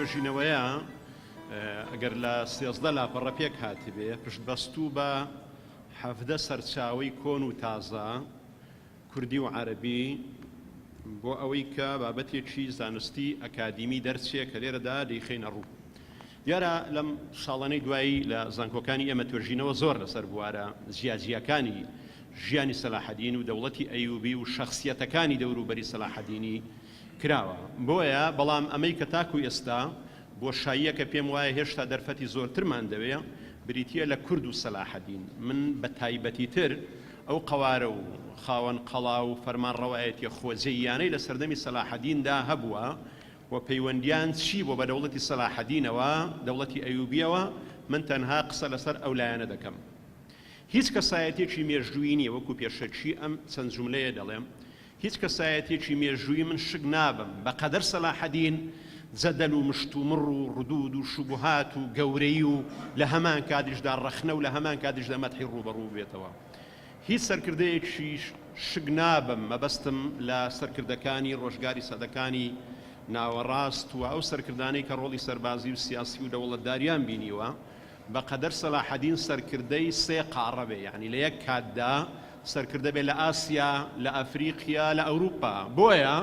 توێژینەوەیە ئەگەر لە 13 لاپەڕە پێک هاتبێ پشتبەستوو بە 17 سەرچاوەی کۆن و تازە کوردی و عەرەبی بۆ ئەوەی کە بابەتێکی زانستی ئەکادیمی دەرچێ کە لێرەدا دەیخەینە ڕوو. دیارە لەم ساڵانەی دوایی لە زانکۆکانی ئێمە توێژینەوە زۆر لەسەر بوارە جیاجیاکانی ژیانی سەلاحەدین و دەوڵەتی ئەیوبی و شەخسیەتەکانی دەوروبەری سەلاحەدینی کراوە بۆیە بەڵام ئەمەی کە تاکو ئێستا بۆشاییەکە پێم وایە هێشتا دەرفەتی زۆرترمان دەوێ بریتییە لە کورد و سەلاحەدین من بە تایبەتیتر ئەو قەوارە و خاوەن قەڵا و فەرمانڕەوایەتیە خۆجێییانەی لە سەردەمی سەلاحەدیندا هەبووە و پەیوەندیان چی بووە بە دەوڵەتی سەلاحەدینەوە، دەوڵەتی ئەیوبیەوە، من تەنها قسە لەسەر ئەو لایەنە دەکەم. هیچ کەسایەتیەکی مێژوویی نیە وەکو پێشەکی ئەم چەند جوملەیە دەڵێم، هیچ کەسایەتیەکی مێژوویی من شک نابەم بە قەدەر سەلاحەدین جەدەل و مشتومڕ و ڕدود و شوبوهات و گەورەیی و لە هەمان کاتیشدا ڕەخنە و لە هەمان کاتیشدا مەدحی ڕووبەڕوو ببێتەوە. هیچ سەرکردەیەکیش شک نابەم، مەبەستم لە سەرکردەکانی ڕۆژگاری سەدەکانی ناوەڕاست و ئەو سەرکردانەی کە ڕۆڵی سەربازی و سیاسی و دەوڵەتداریان بینیوە، بە قەدەر سەلاحەدین سەرکردەی سێ قاڕە بێ، یانی لە یەک کاتدا سەرکردە بێ لە ئاسیا، لە ئەفریقیا، لە ئەوروپا. بۆیە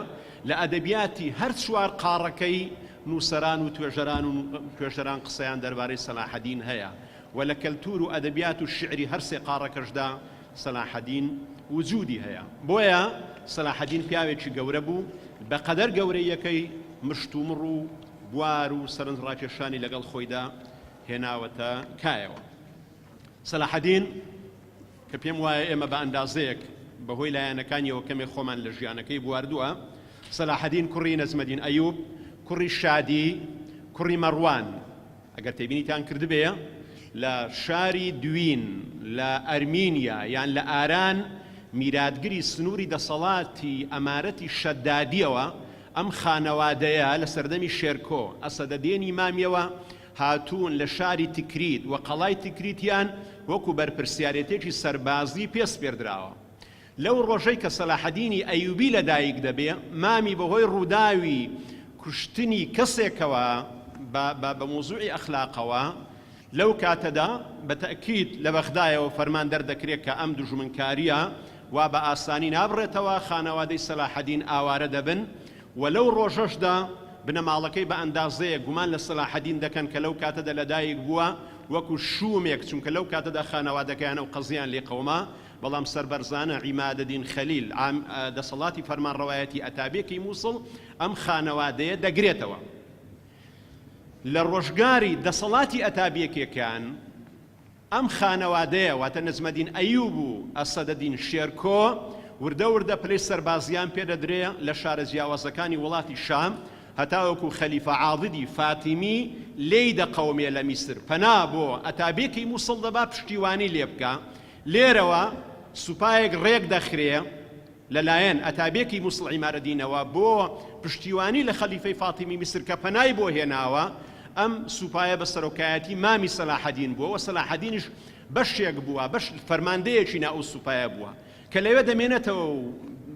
لە ئەدەبیاتی هەر چوار قاڕەکەی نووسەران و توێژەران و توێژەران قسەیان دەربارەی سەلاحەدین هەیە و لە کەلتوور و ئەدەبیات و شیعری هەر سێ قاڕەکەشدا سەلاحەدین وجوودی هەیە. بۆیە سەلاحەدین پیاوێکی گەورە بوو، بە قەدەر گەورەییەکەی مشتومڕ و بوار و سەرنجڕاکێشانی لەگەڵ خۆیدا هێناوەتە کایەوە. سەلاحەدین کە پێم وایە ئێمە بە ئەندازەیەک بەهۆی لایەنەکانیەوە کەمێک خۆمان لە ژیانەکەی بواردووە، سەلاحەدین کوڕی نەجمەدین ئەیوب، کوڕی شادی، کوڕی مەڕوان، ئەگەر تێبینیتان کردبێ لە شاری دوین لە ئەرمینیا یان لە ئاران میراتگری سنووری دەسەڵاتی ئەمارەتی شەدادیەوە ئەم خانەوادەیە لە سەردەمی شێرکۆ ئەسەدەدێنی مامیەوە هاتوون لە شاری تکریت و قەڵای تکریتیان وەکو بەرپرسیارێتێکی سەربازی پێ سپێردراوە. لەو ڕۆژەی کە سەلاحەدینی ئەیوبی لە دایک دەبێ، مامی بە هۆی ڕووداوی کوشتنی کەسێکەوە بە بە بە مەوزوعی ئەخلاقەوە، لەو کاتەدا بە تەئکید لە بەغدایەوە فەرمان دەردەکرێ کە ئەم دوژمنکارییە وا بە ئاسانی نابڕێتەوە، خانەوادەی سەلاحەدین ئاوارە دەبن و لەو ڕۆژەشدا بنەماڵەکەی بە ئەندازەیەک گومان لە سەلاحەدین دەکەن کە لەو کاتەدا لەدایک بووە وەکو شوومێک، چونکە لەو کاتەدا خانەوادەکەیان ئەو قەزیەیان لێ قەوما، بەڵام سەربەرزانە عیمادەدین خەلیل عام دەسەڵاتی فەرمانڕەوایەتی ئەتابێکی موسڵ ئەم خانەوادەیە دەگرێتەوە. لە ڕۆژگاری دەسەڵاتی ئەتابێکێکان ئەم خانەوادەیە واتە نەجمەدین ئەیوب و ئەسەدەدین شێرکۆ وردە وردە پلەی سەربازیان پێدەدرێ لە شارە جیاوازەکانی وڵاتی شام هەتاوەکو خەلیفە عاضدی فاتیمی لێی دەقەومێ لە میسر پەنا بۆ ئەتابێکی موسڵ دەبا پشتیوانی لێ بکا لێرەوە سوپایەک ڕێک دەخرێ لەلایەن ئەتابێکی موسڵ عیمارەدینەوە بۆ پشتیوانی لە خەلیفەی فاتیمی میسر کە پەنای بۆ هێناوە، ئەم سوپایە بە سەرۆکایەتی مامی سەلاحەدین بووە و سەلاحەدینیش بەشێک بووە، بەش فەرماندەیەکی ناو ئەو سوپایە بووە کە لەوێ دەمێنێتەوە و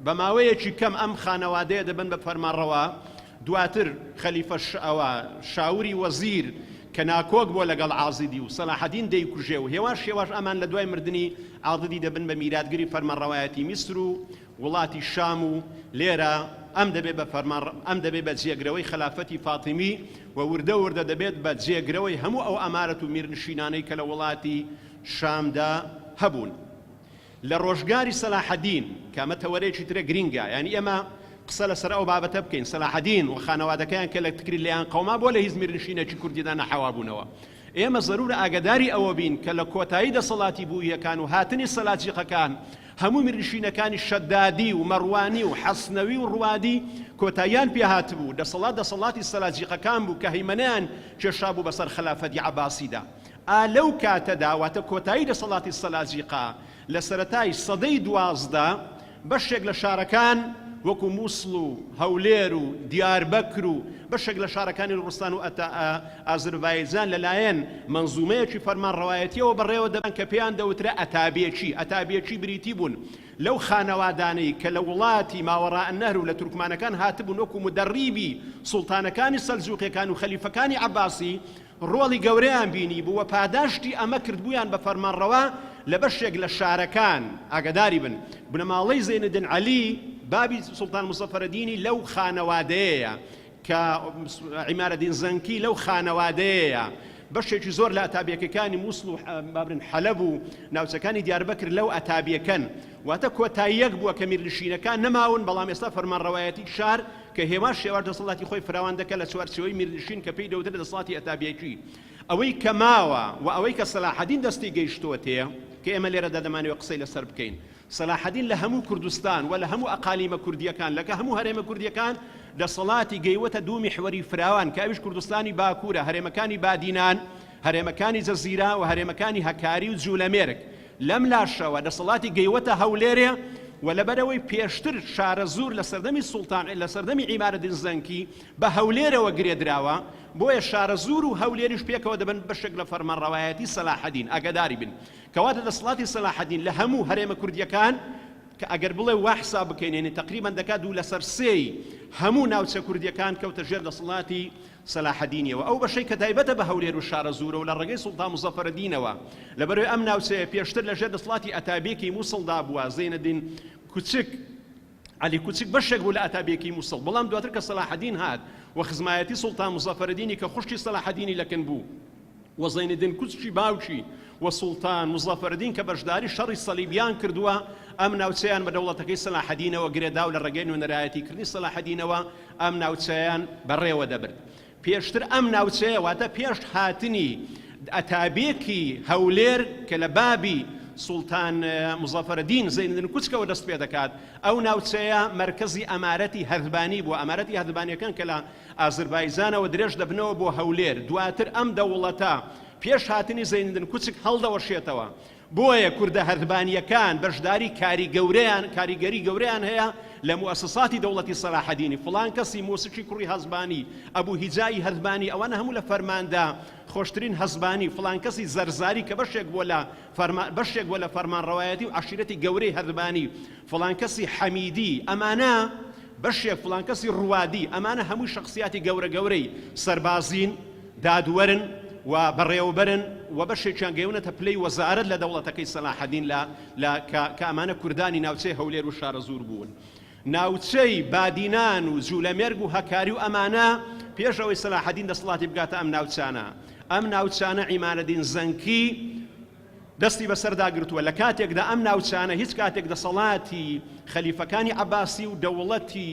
بە ماوەیەکی کەم ئەم خانەوادەیە دەبن بە فەرمانڕەوا، دواتر خەلیفە ئەوە شاوری وەزیر کە ناکۆک بووە لەگەڵ عازیدی و سەلاحەدین دەیکوژێ و هێواش هێواش ئەمان لە دوای مردنی عازیدی دەبن بە میراتگری فەرمانڕەوایەتی میسر و وڵاتی شام و لێرە ئەم دەبێت بە فەرمان ئەم دەبێت بە جێگرەوەی خەلافەتی فاتیمی و وردە وردە دەبێت بە جێگرەوەی هەموو ئەو ئەمارەت و میرنشینانەی کە لە وڵاتی شامدا هەبوون. لە ڕۆژگاری سەلاحەدین، کە ئەمە تەوەرەیەکی ترە گرینگە، یانی ئێمە قسە لەسەر ئەو بابەتە بکەین، سەلاحەدین و خانەوادەکەیان کە لە تکریت لێیان قەوما بۆ لە هیچ میرنشینێکی کوردیدا نەحەوابوونەوە. ئێمە زەرورە ئاگەداری ئەوە بین کە لە کۆتایی دەسەڵاتی بووییەکان و هاتنی سەلاجیقەکان هەموو میرنشینەکانی شەدادی و مەڕوانی و حەسنەوی و ڕوادی کۆتاییان پێ هاتبوو، دەسەڵات دەسەڵاتی سەلاجیقەکان بوو کە هەیمەنەیان کێشابوو بەسەر خەلافەتی عەباسیدا. ئا لەو کاتەدا واتە کۆتایی دەسەڵاتی سەلاجیقە لە سەرەتای سەدەی 12 بەشێک لە شارەکان وەکو موسڵ و هەولێر و دیاربەکر و بەشێک لە شارەکانی لوڕستان و ئازربایجان لەلایەن مەنزومەیەکی فەرمانڕەوایەتیەوە بەڕێوە دەبران کە پێیان دەوترا ئەتابێکی. ئەتابێکی بریتی بوون. لەو خانەوادانەی کە لە وڵاتی ماوەڕائەنەهر و لە تورکمانەکان هاتبوون وەکو مودەڕیبی سوڵتانەکانی سەلجوقیەکان و خەلیفەکانی عەباسی ڕۆڵی گەورەیان بینیبوو و پاداشتی ئەمە کردبوویان بە فەرمانڕەوا لە بەشێک لە شارەکان، ئاگاداری بن بنەماڵەی زەینەدین عەلی بابی سوڵتان موزەفەرەدینی لەو خانەوادەیەیە کە عیمارەدین زەنکی لەو خانەوادەیەیە، بەشێکی زۆر لە ئەتابیەکەکانی موسڵ و بابرن حەلەب و ناوچەکانی دیاربەکر لەو ئەتابیەکەن، واتە کۆتاییەک بووە کە میرنشینەکان نەماون، بەڵام ئێستا فەرمانڕەوایەتی شار کە هێواش هێواش دەسەڵاتی خۆی فراوان دەکات لە چوارچێوەی میرنشین کە پێی دەوترێت دەسەڵاتی ئەتابیەکی. ئەوەی کە ماوە و ئەوەی کە سەلاحەدین دەستی گەیشتۆتێ کە ئێمە لێرەدا دەمانەوێت قسەی لەسەر بکەین سەلاحەدین لە هەموو کوردستان و لە هەموو ئەقالیمە کوردییەکان لەکە هەموو هەرێمە کوردییەکان دەسەڵاتی گەیوەتە دوو میحوەری فراوان کە ئەویش کوردستانی باکوورە هەرێمەکانی بادینان هەرێمەکانی جەزیرە و هەرێمەکانی هەکاری و جوولەمێرگ لەم لاشەوە دەسەڵاتی گەیوەتە هەولێرێ و لەبەرئەوەی پێشتر شارەزوور لە سەردەمی سوڵتان لە سەردەمی عیمارەدین زەنکی بە هەولێرەوە گرێدراوە بۆیە شارەزوور و هەولێریش پێکەوە دەبن بەشێک لە فەرمانڕەوایەتی سەلاحەدین ئاگاداری بن کەواتە دەسەڵاتی سەلاحەدین لە هەموو هەرێمە کوردیەکان کە ئەگەر بڵێ وا حساب بکەین یعنی تقریبا دەکات دوو لەسەر سێی هەموو ناوچە کوردیەکان کەوتە ژێر دەسەڵاتی سەلاحەدینیەوە ئەو بەشەی کە تایبەتە بە هەولێر و شارەزوورە و لە ڕێگەی سوڵتان موزەفەرەدینەوە لەبەرەوەی ئەم ناوچەیە پێشتر لە ژێر دەسەڵاتی ئەتابێکی موسڵدا بووە زەینەدین کوچک عەلی کوچک بەشێک بوو لە ئەتابێکی موسڵ بەڵام دواتر کە سەلاحەدین هات و خزمایەتی سوڵتان موزەفەرەدینی کە خوشکی سەلاحەدینی لەکن بوو و زەینەدین کوچکی باوکی و سوڵتان موزەفەرەدین کە بەشداری شەڕی سەلیبیان کردووە ئەم ناوچەیان بە دەوڵەتەکەی سەلاحەدینەوە گرێدا و لە ڕێگەی نوێنەرایەتیکردنی سەلاحەدینەوە ئەم ناوچەیان بەڕێوە دەبرد. پێشتر ئەم ناوچەیە واتە پێش هاتنی ئەتابێکی هەولێر کە لە بابی سوڵتان موزەفەرەدین زەینەدین کوچکەوە دەست پێ دەکات، ئەو ناوچەیە مەرکەزی ئەمارەتی هەربانی بووە، ئەمارەتی هەربانیەکان کە لە ئازربایجانەوە درێژ دەبنەوە بۆ هەولێر، دواتر ئەم دەوڵەتە پێش هاتنی زەینەدین کوچک هەڵدەوەشێتەوە. بۆیە کوردە هەربانییەکان بەشداری کاریگەورەیان کاریگەری گەورەیان هەیە لە موئەسەساتی دەوڵەتی سەلاحەدینی، فڵان کەسی موسکی کوڕی هەزبانی، ئەبو هیجائی هەربانی، ئەوانە هەموو لە فەرماندە خۆشترین هەزبانی، فڵان کەسی زەرزاری کە بەشێک بووە لە فەرما بەشێک بووە لە فەرمانڕەوایەتی و عەشیرەتی گەورەی هەربانی، فڵان کەسی حەمیدی، ئەمانە بەشێک فڵان کەسی ڕوادی، ئەمانە هەمووی شەخسیاتی گەورە گەورەی سەربازین. دادوەرن و بەڕێوەبەرن و بەشێکیان گەیونەتە پلەی وەزارەت لە دەوڵەتەکەی سەلاحەدین لە لە کە کە ئەمانە کوردانی ناوچەی هەولێر و شارەزوور بوون ناوچەی بادینان و جوولەمێرگ و هەکاری و ئەمانە پێش ئەوەی سەلاحەدین دەسەڵاتی بگاتە ئەم ناوچانە ئەم ناوچانە عیمادەدین زەنکی دەستی بەسەردا گرتووە، لە کاتێکدا ئەم ناوچانە هیچ کاتێک دەسەڵاتی خەلیفەکانی عەباسی و دەوڵەتی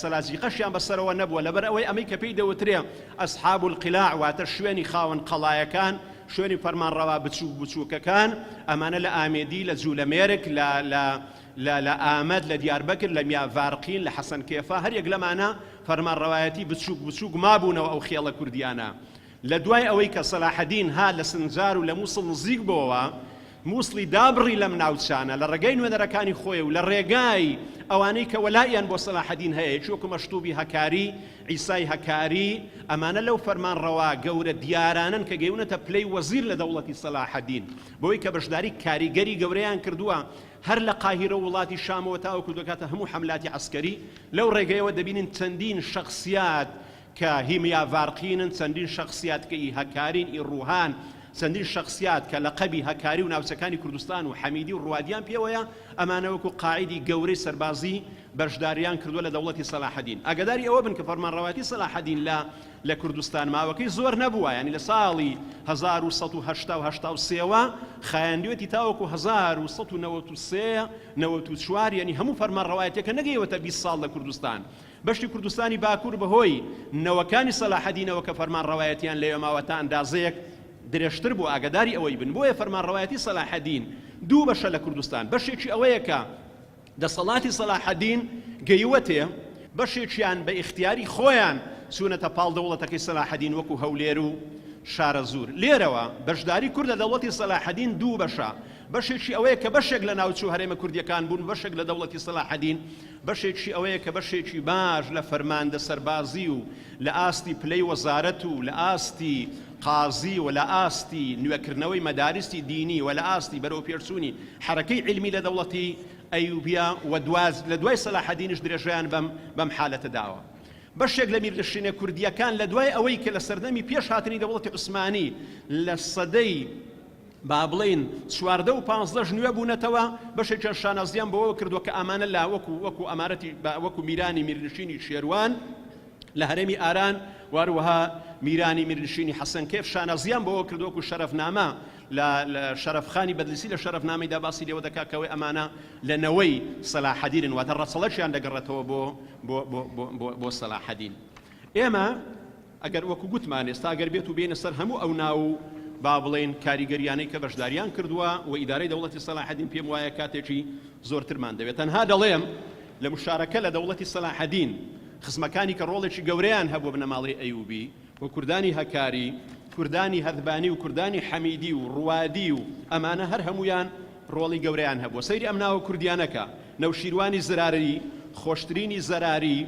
سەلاجیقەشیان بەسەرەوە نەبووە، لەبەر ئەوەی ئەمەی کە پێی دەوترێ ئەسحاب القلاع واتە شوێنی خاوەن قەڵایەکان، شوێنی فەرمانڕەوا بچووک بچووکەکان، ئەمانە لە ئامێدی، لە جوولەمێرگ، لە لە لە لە ئامەد، لە دیاربەکر، لە میاڤارقین، لە حەسەنکێفە، هەر یەک لەمانە فەرمانڕەوایەتی بچووک بچووک مابوونەوە ئەو خێڵە کوردیانە. لە دوای ئەوەی کە سەلاحەدین هات لە سنجار و لە موسڵ نزیک بۆوە، موسڵی دابڕی لەم ناوچانە لە ڕێگای نوێنەرەکانی خۆی و لە ڕێگای ئەوانەی کە وەلائیان بۆ سەلاحەدین هەیە، یەکی وەکو مەشتوبی هەکاری، عیسای هەکاری، ئەمانە لەو فەرمانڕەوا گەورە دیارانەن کە گەیونەتە پلەی وەزیر لە دەوڵەتی سەلاحەدین، بەوەی کە بەشداری کاریگەری گەورەیان کردووە هەر لە قاهیرە و وڵاتی شامەوە تاوەکو دەگاتە هەموو حەملاتی عەسکەری، لەو ڕێگەیەوە دەبینین چەندین شەخسیات کە هی میاڤارقینن، چەندین شەخسیات کە ئی هەکارین، ئی ڕوهان، چەندین شەخسیات کە لەقەبی هەکاری و ناوچەکانی کوردستان و حەمیدی و ڕوادیان پێوەیە، ئەمانە وەکو قائیدی گەورەی سەربازی بەشداریان کردوە لە دەوڵەتی سەلاحەدین. ئاگاداری ئەوە بن کە فەرمانڕەوایەتی سەلاحەدین لە لە کوردستان ماوەکەی زۆر نەبووە، یانی لە ساڵی 1180 و 83 وە خایاندوێتی تاوەکو 1193 94 یانی هەموو فەرمانڕەوایەتیەکە نەگەیوەتە 20 ساڵ لە کوردستان. بەشی کوردستانی باکوور بەهۆی نەوەکانی سەلاحەدینەوە کە فەرمانڕەوایەتیان لەوێ ماوە تا ئەندازەیەک درێژتر بوو ئاگاداری ئەوەی بن بۆیە فەرمانڕەوایەتی سەلاحەدین دوو بەشە لە کوردستان بەشێکی ئەوەیە کە دەسەڵاتی سەلاحەدین گەیوەتێ بەشێکیان بە ئیختیاری خۆیان چوونەتە پاڵ دەوڵەتەکەی سەلاحەدین وەکو هەولێر و شارەزوور لێرەوە بەشداری کورد لە دەوڵەتی سەلاحەدین دوو بەشە بەشێکی ئەوەیە کە بەشێک لە ناوچو هەرێمە کوردیەکان بوون بەشێک لە دەوڵەتی سەلاحەدین بەشێکشی ئەوەیە کە بەشێکی باش لە فەرماندە سەربازی و لە ئاستی پلەی وەزارەت و لە ئاستی قازی و لە ئاستی نوێکردنەوەی مەداریسی دینی و لە ئاستی بەرەوپێشچوونی حەرەکەی عیلمی لە دەوڵەتی. ئەیوبیە و دواز لە دوای سەلاحەدینیش درێژەیان بەم بەم حالەتە داوە. بەشێک لە میرنشینە کوردییەکان لە دوای ئەوەی کە لە سەردەمی پێش هاتنی دەوڵەتی عوسمانی لە سەدەی با بڵێین 14 و پانزدەش نوێ بوونەتەوە، بەشێکیان شانازییان بەوەوە کردووە کە ئامانە لە وەکو وەکو ئەمارەتی وەکو میرانی میرنشینی شێروان لە هەرێمی ئاران و هەروەها میرانی میرنشینی حەسەنکێف شانازییان بەوە کردووە وەکو شەرەفنامە لە لە شەرەفخانی بەدلیسی لە شەرەفنامەیدا باسی لێوە دەکات کە ئەوەی ئەمانە لە نەوەی سەلاحەدینن واتە ڕەچەڵەکیان دەگەڕێتەوە بۆ بۆ بۆ بۆ بۆ بۆ سەلاحەدین. ئێمە ئەگەر وەکو گوتمان ئێستا گەر بێت و بێینە سەر هەموو ئەو ناو و با بڵێین کاریگەریانەی کە بەشداریان کردووە و ئیدارەی دەوڵەتی سەلاحەدین پێم وایە کاتێکی زۆرترمان دەوێت. تەنها دەڵێم لە مشارەکە لە دەوڵەتی سەلاحەدین خزمەکانی کە ڕۆڵێکی گەورەیان هەبووە بنەماڵەی ئەیوبی و کوردانی هەکاری، کوردانی هەذبانی و کوردانی حەمیدی و ڕوادی و ئەمانە هەر هەموویان ڕۆڵی گەورەیان هەبووە. سەیری ئەم ناوە کوردیانە کە، نەوشیروانی زراری، خۆشترینی زەراری،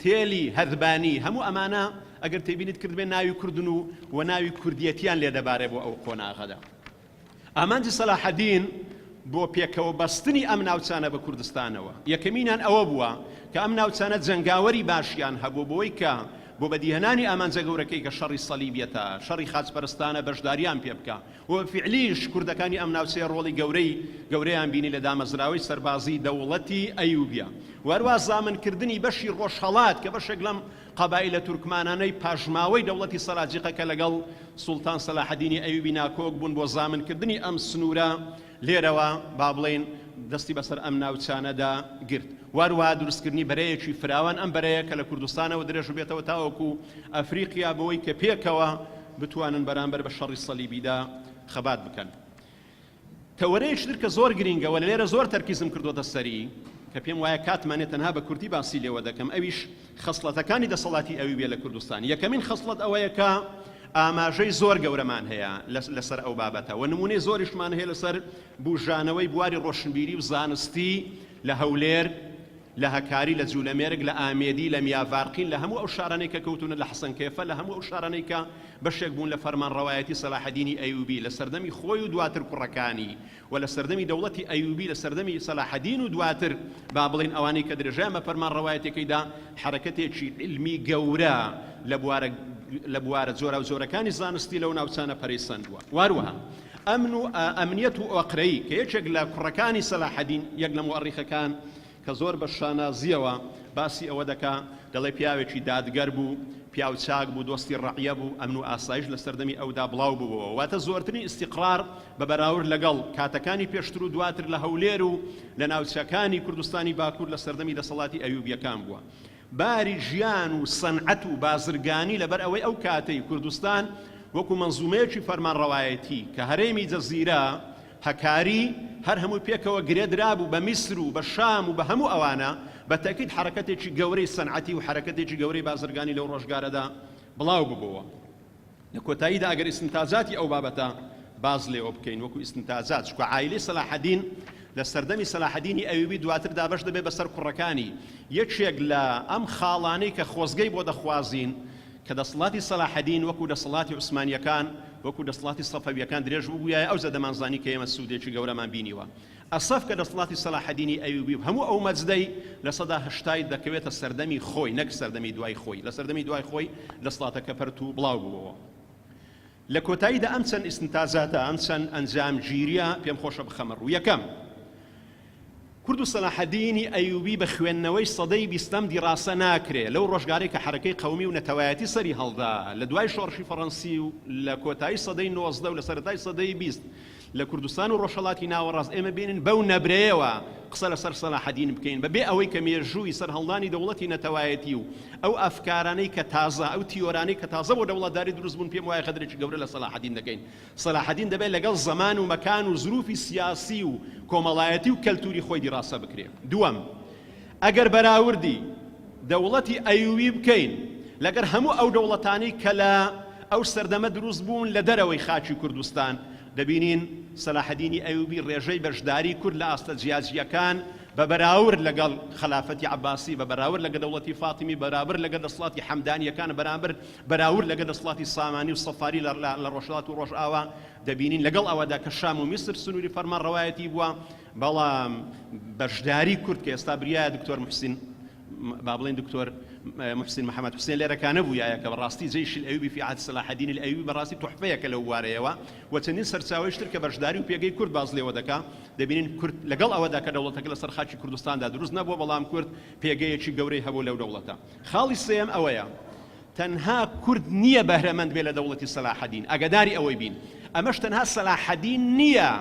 تێلی هەذبانی، هەموو ئەمانە ئەگەر تێبینیت کردبێ ناوی کوردن و و ناوی کوردیەتیان لێ دەبارێ بۆ ئەو قۆناغەدا. ئامانجی سەلاحەدین بۆ پێکەوە بەستنی ئەم ناوچانە بە کوردستانەوە یەکەمینان ئەوە بووە کە ئەم ناوچانە جەنگاوەری باشیان هەبوو بۆی کە بۆ بەدیهێنانی ئامانجە گەورەکەی کە شەڕی سەلیبیەتە، شەڕی خاچپەرستانە بەشداریان پێ بکا و بە فیعلیش کوردەکانی ئەم ناوچەیە ڕۆڵی گەورەی گەورەیان بینی لە دامەزراوەی سەربازیی دەوڵەتی ئەیوبیە و هەروا زامنکردنی بەشی ڕۆژهەڵات کە بەشێک لەم قەبائیلە تورکمانانەی پاشماوەی دەوڵەتی سەلاجیقە کە لەگەڵ سوڵتان سەلاحەدینی ئەیوبی ناکۆک بوون بۆ زامنکردنی ئەم سنوورە لێرەوە با بڵێین دەستی بەسەر ئەم ناوچانەدا گرت. واروەها دروستکردنی بەرەیەکی فراوان، ئەم بەرەیە کە لە کوردستانەوە درێژببێتەوە تاوەکو ئەفریقیا بەوەی کە پێکەوە بتوانن بەرامبەر بە شەڕی سەلیبیدا خەبات بکەن. تەوەرەیەکی تر کە زۆر گرینگە و لێرە زۆر تەرکیزم کردۆتە سەری کە پێم وایە کاتمان نیە تەنها بە کورتی باسی لێوە دەکەم ئەویش خەسڵەتەکانی دەسەڵاتی ئەویبیە لە کوردستان یەکەمین خەسڵەت ئەوەیە کە ئاماژەی زۆر گەورەمان هەیە لەسەر ئەو بابەتە و نمونەی زۆریشمان هەیە لەسەر بوژانەوەی بواری ڕۆشنبیری و زانستی لە هەولێر لە هەکاری، لە جولەمێرگ، لە ئامێدی، لە میاڤارقین، لە هەموو ئەو شارانەی کە کەوتوونە، لە حەسەنکێفە، لە هەموو ئەو شارانەی کە بەشێک بوون لە فەرمانڕەوایەتی سەلاحەدینی ئەیوبی لە سەردەمی خۆی و دواتر کوڕەکانی و لە سەردەمی دەوڵەتی ئەیوبی لە سەردەمی سەلاحەدین و دواتر با بڵێین ئەوانەی کە درێژەیان بە فەرمانڕەوایەتیەکەی دا حەرەکەتێکی عیلمی گەورە لە بوارە لە بوارە جۆراوجۆرەکانی زانستی لەو ناوچانە پەرەی سەندووە. واروەها ئەمن و ئەمنیەت و ئۆقرەیی کە یەکێک لە کوڕەکانی سەلاحەدین یەک لە موئەڕیخەکان کە زۆر بە شانازیەوە باسی ئەوە دەکا دەڵێ پیاوێکی دادگەر بوو پیاو چاک بوو دۆستی ڕەعیە بوو ئەمن و ئاسایش لە سەردەمی ئەودا بڵاو ببووەوە واتە زۆرترین ئیستیقرار بە بەراورد لەگەڵ کاتەکانی پێشتر و دواتر لە هەولێر و لە ناوچەکانی کوردستانی باکوور لە سەردەمی دەسەڵاتی ئەیوبیەکان بووە باری ژیان و سەنعەت و بازرگانی لەبەر ئەوەی ئەو کاتەی کوردستان وەکو مەنزومەیەکی فەرمانڕەوایەتی کە هەرێمی جەزیرە هەکاری هەر هەمووی پێکەوە گرێ درابوو بە میسر و بە شام و بە هەموو ئەوانە بە تەئکید حەرەکەتێکی گەورەی سەنعەتی و حەرەکەتێکی گەورەی بازرگانی لەو ڕۆژگارەدا بڵاو ببۆوە. لە کۆتاییدا ئەگەر ئیستنتاجاتی ئەو بابەتە باس لێوە بکەین وەکو ئیستنتاجات چونکە عایلەی سەلاحەدین لە سەردەمی سەلاحەدینی ئەیوبی دواتر دابەش دەبێت بەسەر کوڕەکانی یەکێک لە ئەم خاڵانەی کە خۆزگەی بۆ دەخوازین کە دەسەڵاتی سەلاحەدین وەکو دەسەڵاتی عوسمانیەکان وەکو دەسەڵاتی سەفەویەکان درێژ ببوویایە ئەوجا دەمانزانی کە ئێمە سوودێکی گەورەمان بینیوە ئەسەف کە دەسەڵاتی سەلاحەدینی ئەیوبی و هەموو ئەو مەجدەی لە سەدا هەشتای دەکەوێتە سەردەمی خۆی نەک سەردەمی دوای خۆی لە سەردەمی دوای خۆی دەسڵاتەکە پەرت و بڵاو بووەوە. لە کۆتاییدا ئەم چەند ئیستنتاجاتە ئەم چەند ئەنجامگیریە پێم خۆشە بخەمە ڕوو یەکەم کورد و سەلاحەدینی ئەیوبی بە خوێندنەوەی سەدەی بیستەم دیڕاسە ناکرێ لەو ڕۆژگارەی کە حەرەکەی قەومی و نەتەوایەتی سەری هەڵدا لە دوای شۆڕشی فەڕەنسی و لە کۆتایی سەدەی 19 و لە سەرەتای سەدەی 20 لە کوردستان و ڕۆژهەڵاتی ناوەڕاست ئێمە بێنین بەو نەبرەیەوە قسە لەسەر سەلاحەدین بکەین بەبێ ئەوەی کە مێژووی سەرهەڵدانی دەوڵەتی نەتەوایەتی و ئەو ئەفکارانەی کە تازە ئەو تیۆرانەی کە تازە بۆ دەوڵەتداری دروست بوون پێم وایە غەدرێکی گەورە لە سەلاحەدین دەکەین سەلاحەدین دەبێت لەگەڵ زەمان و مەکان و زروفی سیاسی و کۆمەڵایەتی و کەلتوری خۆی دیڕاسە بکرێ دووەم ئەگەر بەراوردی دەوڵەتی ئەیوبی بکەین لەگەر هەموو ئەو دەوڵەتانەی کە لە ئەو سەردەمە دروست بوون لە دەرەوەی خاکی کوردستان، دەبینین سەلاحەدینی ئەیوبی ڕێژەی بەشداری کورد لە ئاستە جیاجییەکان بە بەراورد لەگەڵ خەلافەتی عەباسی، بە بەراورد لەگەڵ دەوڵەتی فاتیمی، بەرابر لەگەڵ دەسەڵاتی حەمدانییەکان، بەرامبەر بەراورد لەگەڵ دەسەڵاتی سامانی و سەفاری لە لە ڕۆژهەڵات و ڕۆژئاوا، دەبینین لەگەڵ ئەوەدا کە شام و میسر سنووری فەرمانڕەوایەتی بووە، بەڵام بەشداری کورد کە ئێستا بریایە دکتۆر موحسین با بڵێین دکتۆر محسین محەمەد حوسێن لێرەکا نەبوویایە کە بەڕاستی جەیش الایوبی فی عهد سەلاحەدین الایوبی بەڕاستی توحفەیەکە لەو بوارەیەوە و چەندین سەرچاوەیش تر کە بەشداری و پێگەی کورد باس لێوە دەکا دەبینین کورد لەگەڵ ئەوەدا کە دەوڵەتەکە لەسەر خاکی کوردستاندا دروست نەبووە بەڵام کورد پێگەیەکی گەورەی هەبوو لەو دەوڵەتە. خاڵی سێیەم ئەوەیە تەنها کورد نییە بەهرەمەند بێ لە دەوڵەتی سەلاحەدین ئاگاداری ئەوەی بین ئەمەش تەنها سەلاحەدین نییە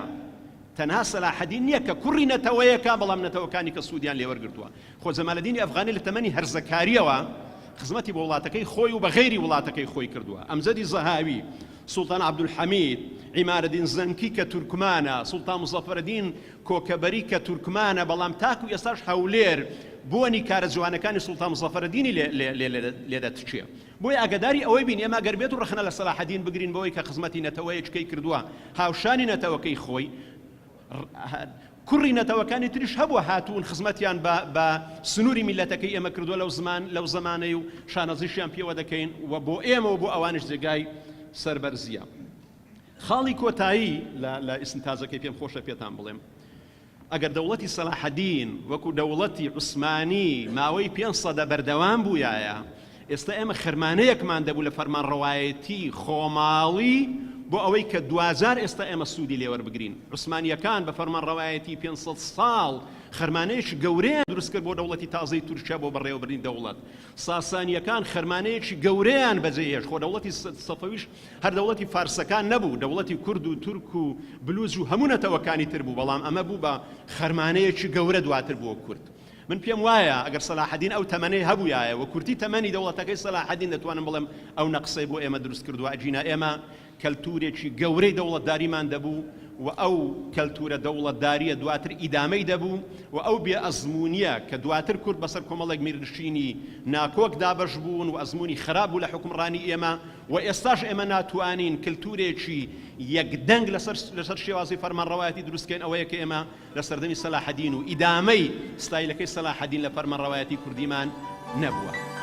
تەنها سەلاحەدین نییە کە کوڕی نەتەوەیەکە بەڵام نەتەوەکانی کە سوودیان لێوەرگرتووە خۆ جەمالەدینی ئەفغانی لە تەمەنی هەرزەکارییەوە خزمەتی بۆ وڵاتەکەی خۆی و بە غەیری وڵاتەکەی خۆی کردووە. ئەمجەدی زەهاوی، سوڵتان عەبدولحەمید، عیمارەدین زەنکی کە تورکمانە، سوڵتان موزەفەرەدین کۆکەبەری کە تورکمانە، بەڵام تاکو ئێستاش هەولێر بۆنی کارە جوانەکانی سوڵتان موزەفەرەدینی لێ دەتکێ. بۆیە ئاگاداری ئەوەی بین ئێمە گەر بێتو ڕەخنە لە سەلاحەدین بگرین بەوەی کە خزمەتی نەتەوەیەکەی کردووە هاوشانی نەتەوەکەی خۆی، کوڕی نەتەوەکانی تریش هەبووە هاتوون خزمەتیان بە بە سنووری میللەتەکەی ئێمە کردووە لەو زمان لەو زەمانەی و شانازیشیان پێوە دەکەین و بۆ ئێمە و بۆ ئەوانیش جێگای سەربەرزییە. خاڵی کۆتایی لە لە ئیستنتاجەکەی پێم خۆشە پێتان بڵێم ئەگەر دەوڵەتی سەلاحەدین وەکو دەوڵەتی عوسمانی ماوەی پێنج سەدە بەردەوام بوویایە ئێستا ئێمە خەرمانەیەکمان دەبوو لە فەرمانڕەوایەتی خۆماڵی بۆ ئەوەی کە دواجار ئێستا ئێمە سوودی لێ وەربگرین. عوسمانییەکان بە فەرمانڕەوایەتی 500 ساڵ خەرمانەیەکی گەورەیان دروست کرد بۆ دەوڵەتی تازەی تورکیا بۆ بەڕێوەبردنی دەوڵەت. ساسانییەکان خەرمانەیەکی گەورەیان بەجێهێشت، خۆ دەوڵەتی سەفەویش هەر دەوڵەتی فارسەکان نەبوو، دەوڵەتی کورد و تورک و بلوج و هەموو نەتەوەکانی تر بوو، بەڵام ئەمە بوو بە خەرمانەیەکی گەورە دواتر بۆ کورد. من پێم وایە ئەگەر سەلاحەدین ئەو تەمەنەی هەبوویایە و کورتی تەمەنی دەوڵەتەکەی سەلاحەدین دەتوانم بڵێم ئەو نەقسەی بۆ ئێمە دروست کردووە ئەگینا ئێمە کەلتورێکی گەورەی دەوڵەتداریمان دەبوو و ئەو کەلتورە دەوڵەتداریە دواتر ئیدامەی دەبوو و ئەو بێ ئەزموونیە کە دواتر کورد بەسەر کۆمەڵێک میرنشینی ناکۆک دابەش بوون و ئەزموونی خراپ بوو لە حوکمڕانی ئێمە و ئێستاش ئێمە ناتوانین کلتورێکی یەکدەنگ لەسەر لەسەر شێوازی فەرمانڕەوایەتی دروست کەین ئەوەیە کە ئێمە لە سەردەمی سەلاحەدین و ئیدامەی ستایلەکەی سەلاحەدین لە فەرمانڕەوایەتی کوردیمان نەبووە.